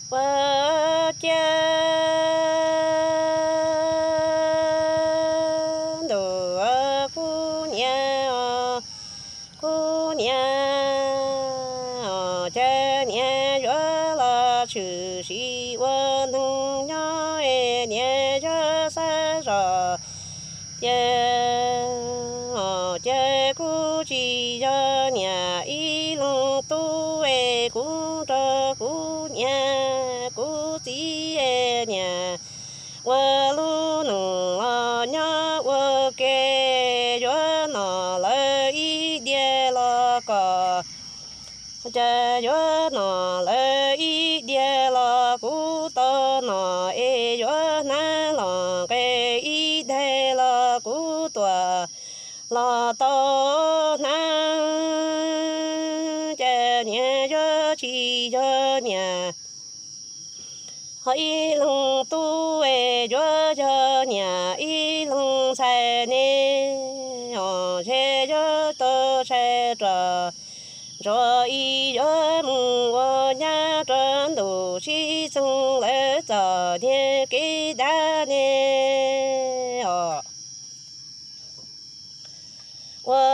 Ua ciav ntuj kuv niam, kuv niam, cas niam yuav los tshwm sim ua neeg nyob es niam yog xav zoj tias, cas kuv tsis yog niam ib leeg tub es kuv nrog kuv niam kuv txiv niam ua lub neej los nyob ua ke, yuav nom lawv ib diav los kom, cas yuav nom lawv ib diav los kuv tau nom es yuav hnav los nqe ib daig los kuv tuam los tau hnav, cas niam yuav tsis yog niam ho ib leeg tub es yuav yog niam ib leeg ntxhais ne, os ze yuav tau sai rov ntsuag ib yuav mus ua nyab rau ntuj sib txeeg lawv txom nyem kev dab ne, os ua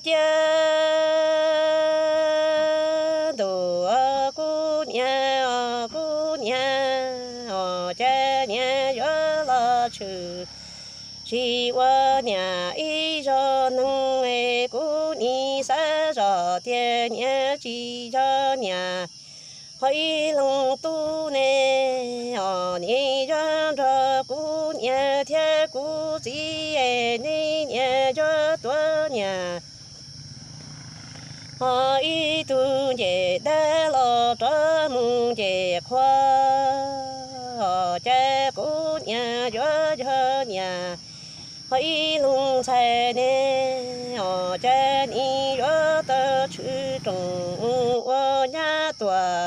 ciav ntuj kuv niam, kuv niam, os cas niam yuav los tshwm sim ua niam ib zaug neeg es kuv nim xav zoj tias niam tsis yog niam ho ib leeg tub ne, os niam yuav nrog kuv niam thiab kuv txiv es niam yuav tuav niam ho ib tug nce dab los rov mus nce qhua, os cas kuv niam yuav yog niam ho ib leeg ntxhais ne, os cas nim yuav tau tshwm rooj mus ua nyab tuam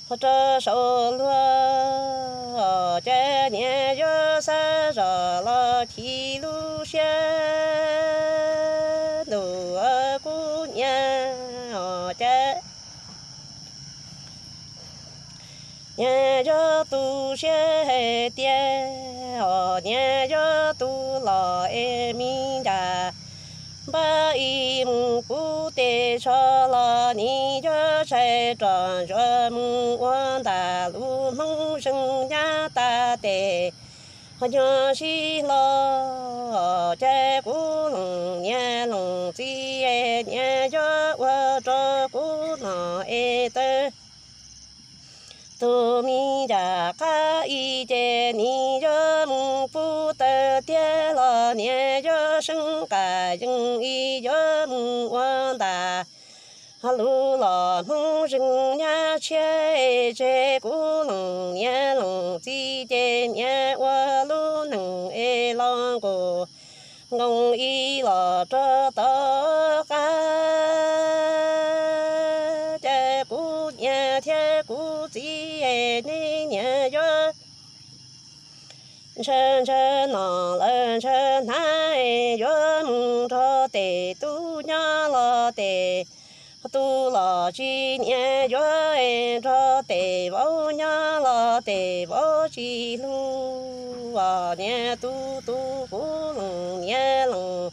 ho rau saum luag, os cas niam yuav xav zoj los chim lub siab ntuj kuv niam, os cas niam yog tu siab hais tias, os niam yog tu los es me ncas npab ib mus kuv tes tsho los nim yuav sai rov ntsuag mus ua ntam lub Hmoob zeej nyab tas tes ho nyuag sib hlo, cas kuv leej niam leej txiv niam yuav ua rau kuv nom es tawg tus me ncas qab ib ces nim yuav mus pub tawg tiag los niam yuav seev qas yeej ib yuav mus ua ntas lub los Hmoob zeej nyab tshiab es tseg kuv leej niam leej txiv ces niam ua lub neej es los nqus nkoos ib los rau tom qab, cas kuv niam thiab kuv txiv es niam yuav ntshaw ntshaw nom lawm ntshaw hnav es yuav mus nrog tes tub nyob los tes tub los tsis niam yuav nrog tes vauv nyob los tes vauv tsis hlub os niam tu tu kuv leej niam leej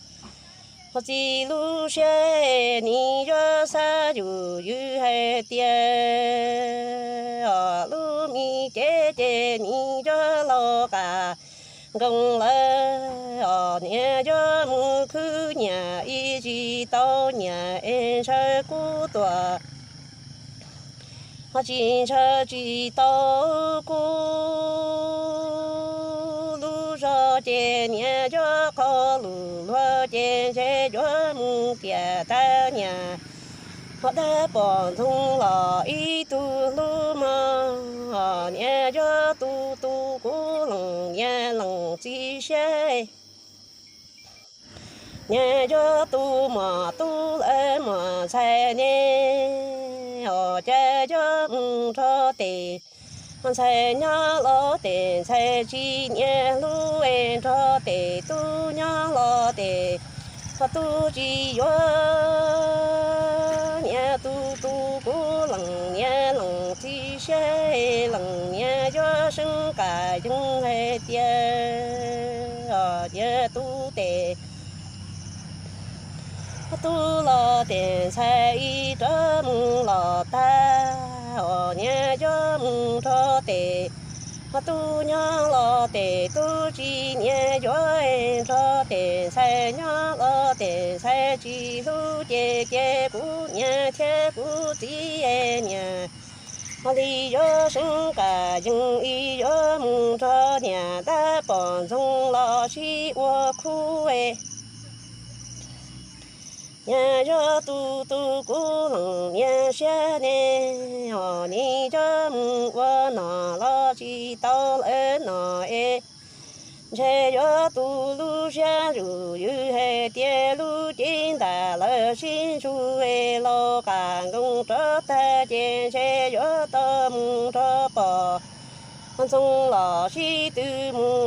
txiv lub siab nim yuav xav yus ywg hais tias os lub me cev ces nim yuav laus qas nkoos lawm os niam yuav mus khwv nyiam ib tsis tau nyiam es ntshaw kuv tuam ho tsis ntshaw tsis tau kuv lub zog ces niam yuav qhov lus luag ces ntshe yuav mus tiam tag niam ho dab pom ntxoog los ib tug hlub mog niam yuav tu tu kuv leej niam leej txiv siab niam yuav tu mos tub lawm mos ntxhais ne os cas yuav mus nrog tes ntxhais nyob los tes ntxhais tsis niam hlub es nrog tes tub nyob los tes ho tub tsis yuav niam tu tu kuv leej niam leej txiv siab lees niam yuav seev qas yees hais tias, tias tub tes tub los tes ntxhais ib rov mus los tag, os niam yuav mus nrho tes tub nyob los tes tub tsis niam yuav nrho tes ntxhais nyob los tes ntxhais tsis hlub ces ces kuv niam thiab kuv txiv niam li yuav seev qas yees ib yuav mus nrho niam dab pom ntxoog los sib ua khub. Niam yog tus tus kuv lees niam siab ne, os nim yuav mus ua nom los tsis tau lawv nom es ntshe yuav tu lub siab zus ywg hais tias lub cev ntam lawv sib ntsuj es laus qas nkoos rov tag ces ntshe yuav tau mus nrho pom ntxoog los sib tw mus